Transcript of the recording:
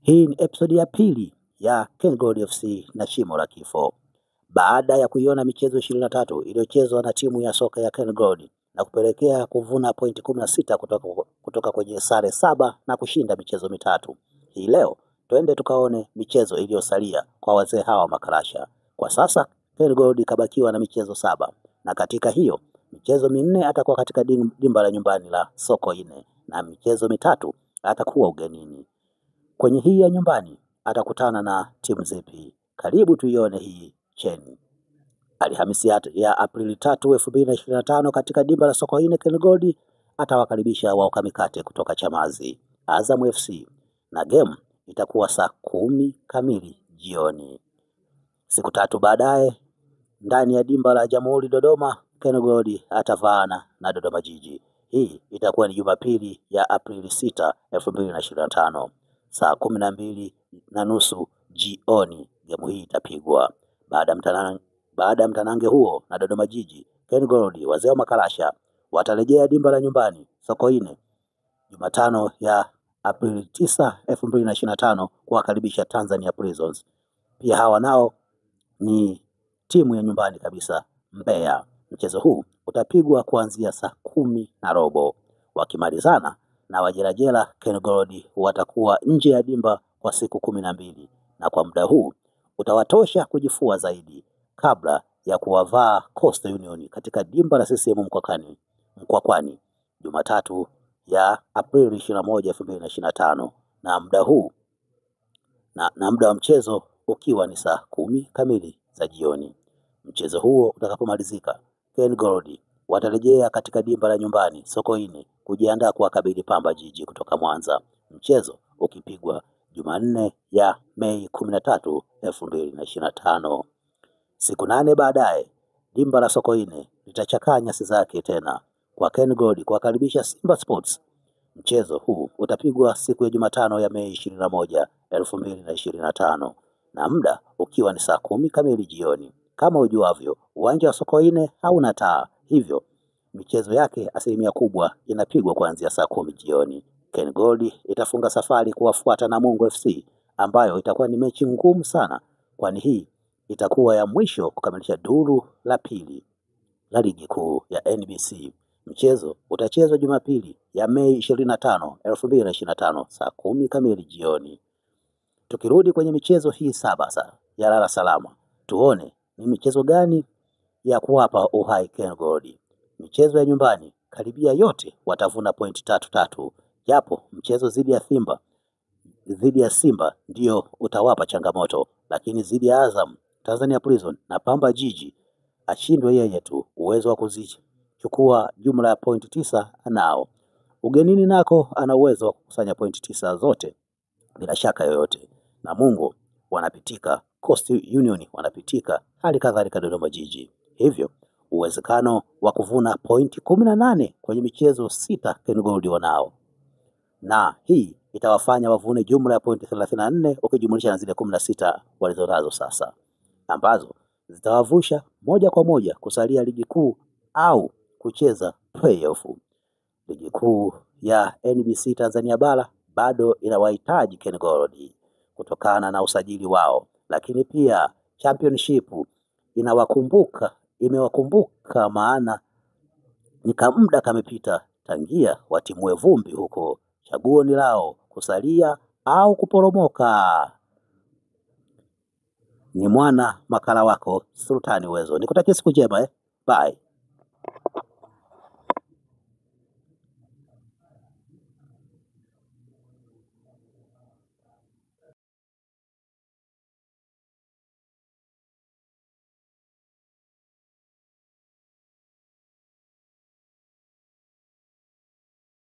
Hii ni episodi ya pili ya KenGold FC na Shimo la Kifo. Baada ya kuiona michezo 23 iliyochezwa na timu ya soka ya KenGold na kupelekea kuvuna pointi 16 kutoka kwenye sare 7 na kushinda michezo 3. Hii leo twende tukaone michezo iliyosalia kwa wazee hawa makarasha. Kwa sasa KenGold kabakiwa na michezo 7, na katika hiyo michezo 4 atakuwa katika dimba la nyumbani la Sokoine na michezo 3 atakuwa ugenini. Kwenye hii ya nyumbani atakutana na timu zipi? Karibu tuione hii cheni. Alhamisi ya Aprili 3, 2025 katika dimba la Sokoine, KenGold atawakaribisha waokamikate kutoka Chamazi, Azam FC, na game itakuwa saa 10 kamili jioni. Siku 3 baadaye ndani ya dimba la Jamhuri Dodoma, KenGold atavaana na Dodoma Jiji. Hii itakuwa ni Jumapili ya Aprili 6, 2025 saa 12:30 jioni. Gemu hii itapigwa. Baada ya mtanange huo na Dodoma Jiji, KenGold wazee wa makarasha watarejea dimba la nyumbani Sokoine Jumatano ya Aprili 9, 2025 kuwakaribisha Tanzania Prisons. Pia hawa nao ni timu ya nyumbani kabisa Mbeya. Mchezo huu utapigwa kuanzia saa 10:15. Wakimalizana na wajerajera, KenGold watakuwa nje ya dimba kwa siku 12, na kwa muda huu utawatosha kujifua zaidi kabla ya kuwavaa Coastal Union katika dimba la CCM Mkwakwani Jumatatu ya Aprili 21, 2025, na muda huu na muda wa mchezo ukiwa ni saa 10 kamili za jioni. Mchezo huo utakapomalizika, KenGold watarejea katika dimba la nyumbani Sokoine kujiandaa kuwakabili Pamba Jiji kutoka Mwanza. Mchezo ukipigwa Jumanne ya Mei 13, 2025. Siku 8 baadaye dimba la Sokoine litachakanya nyasi zake tena kwa KenGold kuwakaribisha Simba Sports. Mchezo huu utapigwa siku ya Jumatano ya Mei 21, 2025 na muda ukiwa ni saa 10 kamili jioni. Kama ujuavyo, uwanja wa Sokoine hauna taa, hivyo michezo yake asilimia kubwa inapigwa kuanzia saa 10 jioni. KenGold itafunga safari kuwafuata Namungo FC, ambayo itakuwa ni mechi ngumu sana, kwani hii itakuwa ya mwisho kukamilisha duru la pili la ligi kuu ya NBC. Mchezo utachezwa Jumapili ya Mei 25, 2025 saa 10 kamili jioni. Tukirudi kwenye michezo hii 7 sasa ya lala salama, tuone ni michezo gani ya kuwapa uhai KenGold. Michezo ya nyumbani karibia yote watavuna pointi 3-3, japo mchezo dhidi ya Simba ndio utawapa changamoto, lakini dhidi ya Azam, Tanzania Prison na Pamba Jiji ashindwe yeye tu. Uwezo wa kuzichukua jumla ya pointi 9 anao. Ugenini nako ana uwezo wa kukusanya pointi 9 zote bila shaka yoyote. Namungo wanapitika, Coastal Union wanapitika, hali kadhalika Dodoma Jiji. Hivyo uwezekano wa kuvuna pointi 18 kwenye michezo 6 KenGold wanao, na hii itawafanya wavune jumla ya pointi 34 ukijumlisha na zile 16 walizonazo sasa, ambazo zitawavusha moja kwa moja kusalia ligi kuu au kucheza playoff. Ligi kuu ya NBC Tanzania bara bado inawahitaji KenGold kutokana na usajili wao, lakini pia championship imewakumbuka, maana ni muda kamepita tangia watimue vumbi huko. Chaguo ni lao, kusalia au kuporomoka. Ni mwana makala wako Sultani Uwezo. Nikutakia siku njema. Bye.